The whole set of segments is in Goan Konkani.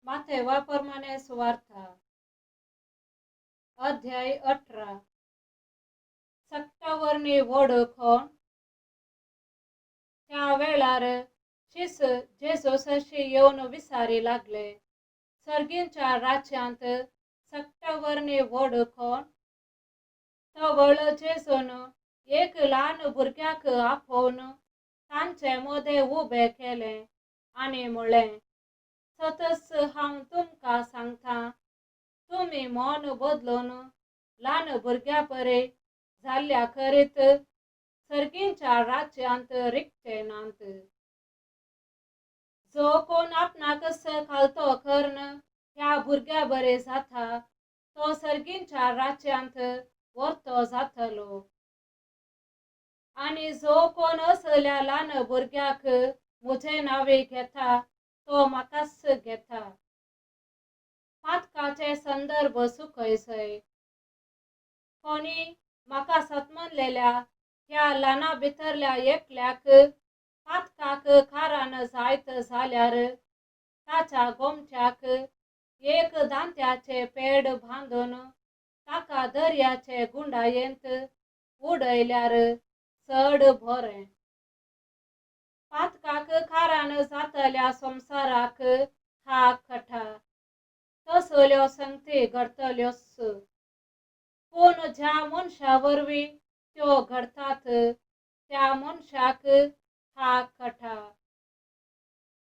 माथेवा प्रमाणे सुवार्था, अध्याय 18. सक्टावर्णी व्हड कोण. त्या वेळार शीस जेजू सरशी येवन विचारी लागले, सर्गींच्या राज्यांत सक्टावर्णी व्हड कोण? तवळ जेजून एक ल्हान भुरग्याक आपोवन तांचे मदें उबें केलें आनी म्हळें, सतच हांव तुमकां सांगता, तुमी मन बदलून ल्हान भुरग्या परी जाल्ल्या करीत सर्गींच्या राज्यांत रिगचे नात. जो कोण आपणाकच खालतो करून ह्या भुरग्या बरे जाता तो सर्गींच्या राज्यांत व्हरतो जातलो. आनी जो कोण असल्या ल्हान भुरग्याक म्हजें नांवे घेता तो म्हाकाच घेता. पातकाचे संदर्भ चुकयसय. कोणी म्हाका सतमनलेल्या ह्या ल्हाना भितरल्या एकल्याक पातकाक कारण जायत जाल्यार ताच्या गोमट्याक एक दांत्याचें पेड बांदून ताका दर्याचे गुंडायेंत उडयल्यार चड बरें. पातकाक कारण जातल्या संवसाराक हा कथा तसल्यो संगती घडटल्योच, पूण ज्या मनशा वरवीं त्यो घडटात त्या मनशाक हा कथा.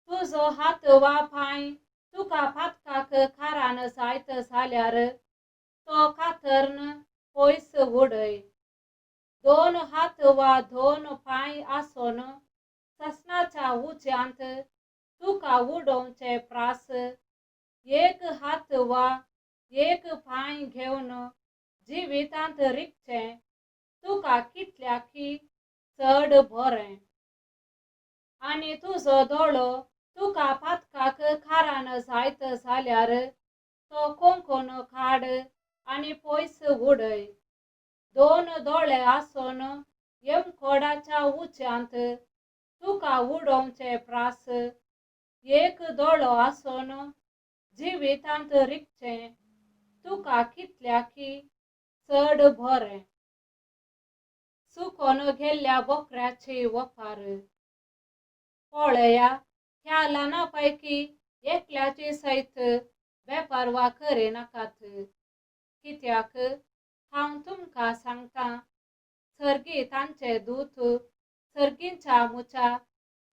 तुजो हात वा पांय तुका पातकाक कारण जायत जाल्यार तो कातरून पयस उडय. दोन हात वा दोन पांय आसून ससनाच्या उज्यांत तुका उडोवचे प्रास एक हात वा एक पांय घेवन जिवितांत रिगचें तुका कितल्याकी चड बरें. आनी तुजो दोळो तुका पातकाक कारण जायत जाल्यार तो कोंकून काड आनी पयस उडय. दोन दोळे आसून यमकोडाच्या उज्यांत तुका उडोवचे प्रास एक दोळो आसून जिवितांत रिगचें तुका कितल्याकी चड बरें. चुकोन गेल्ल्या बोकऱ्याची वपार. पळया, ह्या ल्हाना पैकी एकल्याची सयत बेपर्वा करिनाकात. कित्याक हांव तुमकां सांगता, सर्गी तांचे दूत सर्गींच्या म्हज्या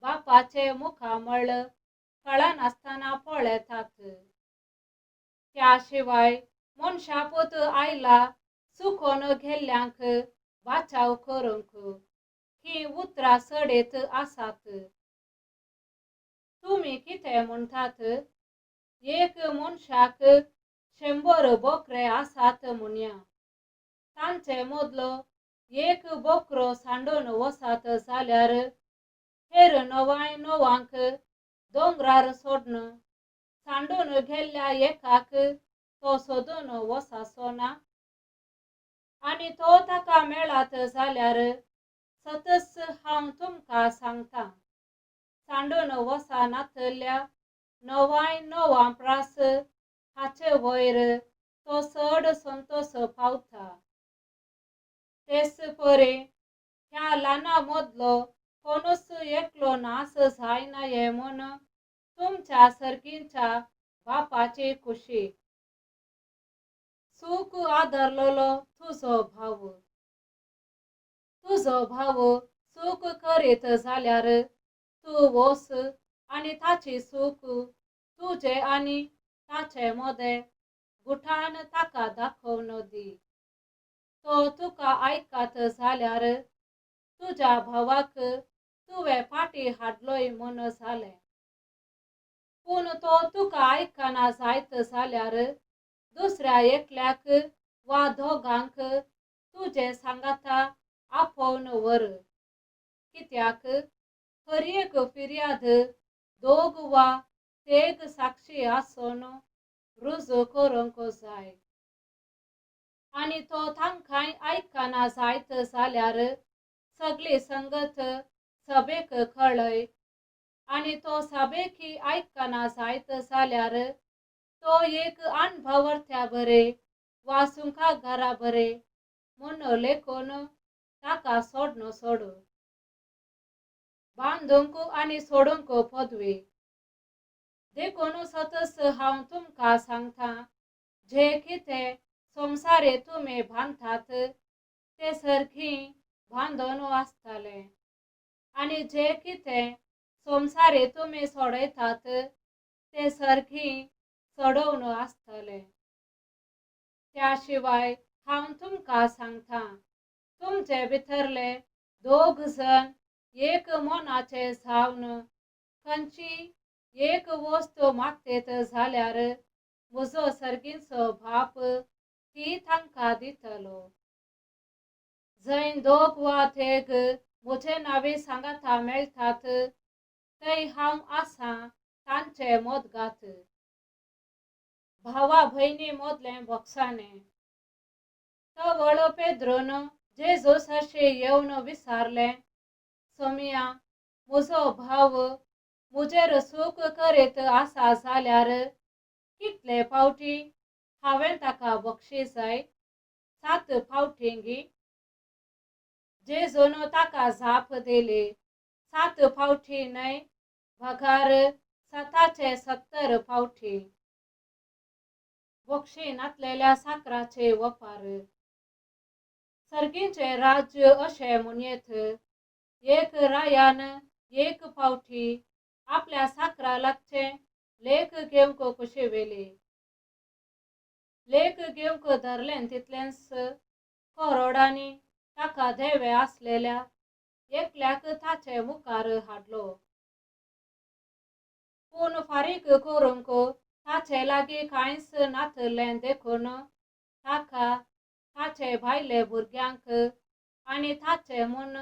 बापाचें मुखामळ कळनासतना पळयतात. त्या शिवाय मनशापूत आयला चुकोन गेल्ल्यांक वाचाव करूंक. हीं उतरां चडीत आसात. तुमी कितें म्हणटात? एक मनशाक 100 बोकरे आसात म्हणया. तांचे मदलो एक बोकरो सांडून वचत जाल्यार हेर 99 दोंगरार सोडून सांडून गेल्ल्या एकाक तो सोदून वचचो ना? आनी तो ताका मेळत जाल्यार सतच हांव तुमकां सांगता, सांडून वचनातल्या 99 प्रास हाचे वयर तो चड संतोश पावता. तेच परी ह्या ल्हाना मदलो कोणूच एकलो नाश जायना हें म्हूण तुमच्या सर्गींच्या बापाची खुशी. चूक आदरलेलो तुजो भाव. तुजो भाव चूक करीत जाल्यार तूं वच आनी ताची चूक तुजे आनी ताचे मदें गुठान ताका दाखोवन दी. तो तुका आयकत जाल्यार तुज्या भावाक तुवें फाटीं हाडलोय म्हूण जालें. पूण तो तुका आयकना जायत जाल्यार दुसऱ्या एकल्याक वा दोगांक तुजे सांगाता आपोवन व्हर. कित्याक हर एक फिर्याद दोग वा तेग साक्षी आसून रुजू करूंक जाय. आनी तो तांकांय आयकना जायत जाल्यार सगळी संगत सभेक कळय. आनी तो सभेकी आयकना जायत जाल्यार तो एक अणभवर्थ्या बरे वा सुंखागारा बरे म्हूण लेखून ताका सोडन सोड. बांदूंक आनी सोडूंक पदवी. देखून सतच हांव तुमकां सांगता, जे कितें संवसारे तुमी बांदतात ते सारकी बांदून आसतले, आनी जे कितें संवसारे तुमी सोडयतात ते सारकी सोडोवन आसतले. त्या शिवाय हांव तुमकां सांगता, तुमचे भितरले दोग जण एक मनाचे जावन खंयची एक वस्तू मागतेत जाल्यार म्हजो सर्गीचो बाप ती तांकां दितलो. जंय दोग वा तेग म्हजे नांवे सांगाता मेळटात थंय हांव आसां तांचे मदगात. भावा भयणी मदलें बोगसाणें. तवळ पेद्रून जेजू सरशी येवन विचारलें, सोमिया, म्हजो भाव म्हजेर चूक करीत आसा जाल्यार कितले फावटी हांवें ताका बक्षी जाय? 7 फावटी गी? जेजून ताका जाप दिली, 7 फावटी न्हय, बगार 7 70 फावटी. बक्षी नातलेल्या साकराचे वपार. सर्गीचें राज्य अशें म्हणयेत, एक रायान एक फावटी आपल्या साकरा लागचें लेख घेवंक कुशिवेली. लेख घेवंक धरलें तितलेंच करोडांनी ताका देवे आसलेल्या एकल्याक ताचे मुखार हाडलो. पूण फारीक करूंक ताचे लागीं कांयच नातलें, देखून ताका ताचे भायले भुरग्यांक आनी ताचे म्हूण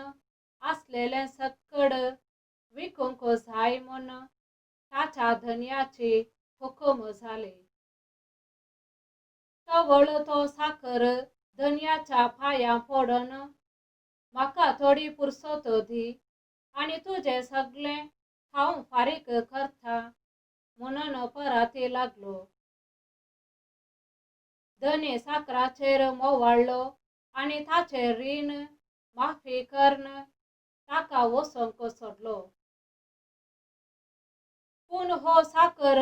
आसलेलें सक्कड विकूंक जाय म्हूण ताच्या धनयाची हुकूम जाली. तवळ तो साकर धनयाच्या पांयां पडून, म्हाका थोडी पुरसत दी आनी तुजें सगळें हांव फारीक करता म्हणून पराती लागलो. धनी साकराचेर मोवाळ्ळो आनी ताचें रीण माफी करून ताका वचोंक सोडलो. पूण हो साकर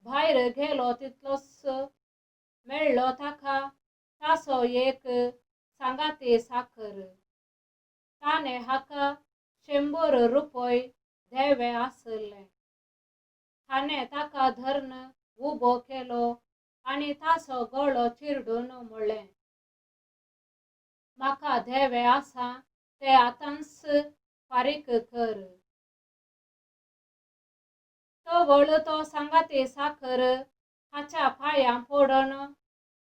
भायर गेलो तितलोच मेळ्ळो ताका ताचो एक सांगाती साकर. ताणें हाका 100 रुपये देवे आसले. ताणें ताका धरून उबो केलो आनी ताचो गळो चिरडून म्हणलें, म्हाका देवे आसा ते आतांच फारीक कर. तवळ तो सांगाती साकर हाच्या पांयां पडून,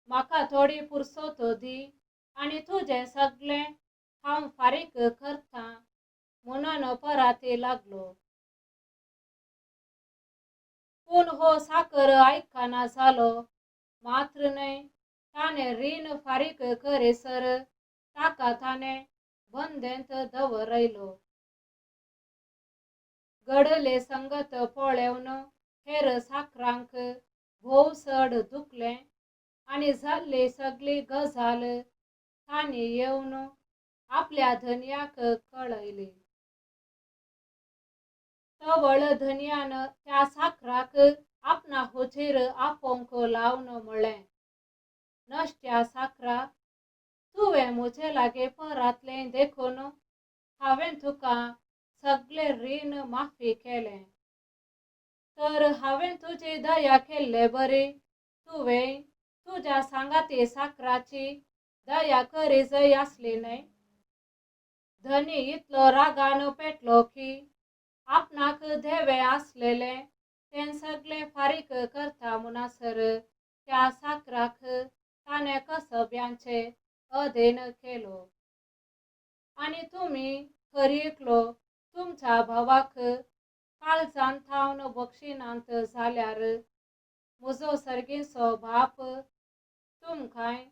म्हाका थोडी पुरसत दी आनी तुजें सगळें हांव फारीक करता म्हणून पराती लागलो. पूण हो साकर आयकना जालो. मात्र न्हय, ताणें रीण फारीक करीसर ताका ताणें बंदेंत दवरयलो. घडले संगत पळेवन हेर साकरांक भोव चड दुखलें आनी जाल्ली सगळी गजाल तांणी येवन आपल्या धनयाक कळयली. तवळ धनयान त्या साकराक आपणा हुजीर आपोवंक लावन म्हणलें, नश्ट्या साकरा, तुवें म्हजे लागीं परातलें देखून हांवें तुका सगळें रीण माफी केलें. तर हांवें तुजी दया केल्ले बरी तुवें तुज्या सांगाती साकराची दया करी जाय आसली न्हय? धनी इतलो रागान पेटलो की आपणाक देवे आसलेलें तें सगळें फारीक करता म्हणसर त्या साकराक ताणें कसब्यांचे अधीन केलो. आनी तुमी हर एकलो तुमच्या भावाक काळजान थावन बक्षिनात जाल्यार म्हजो सर्गीचो बाप तुमकांय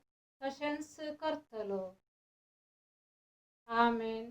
तशेंच करतलो. आमेन.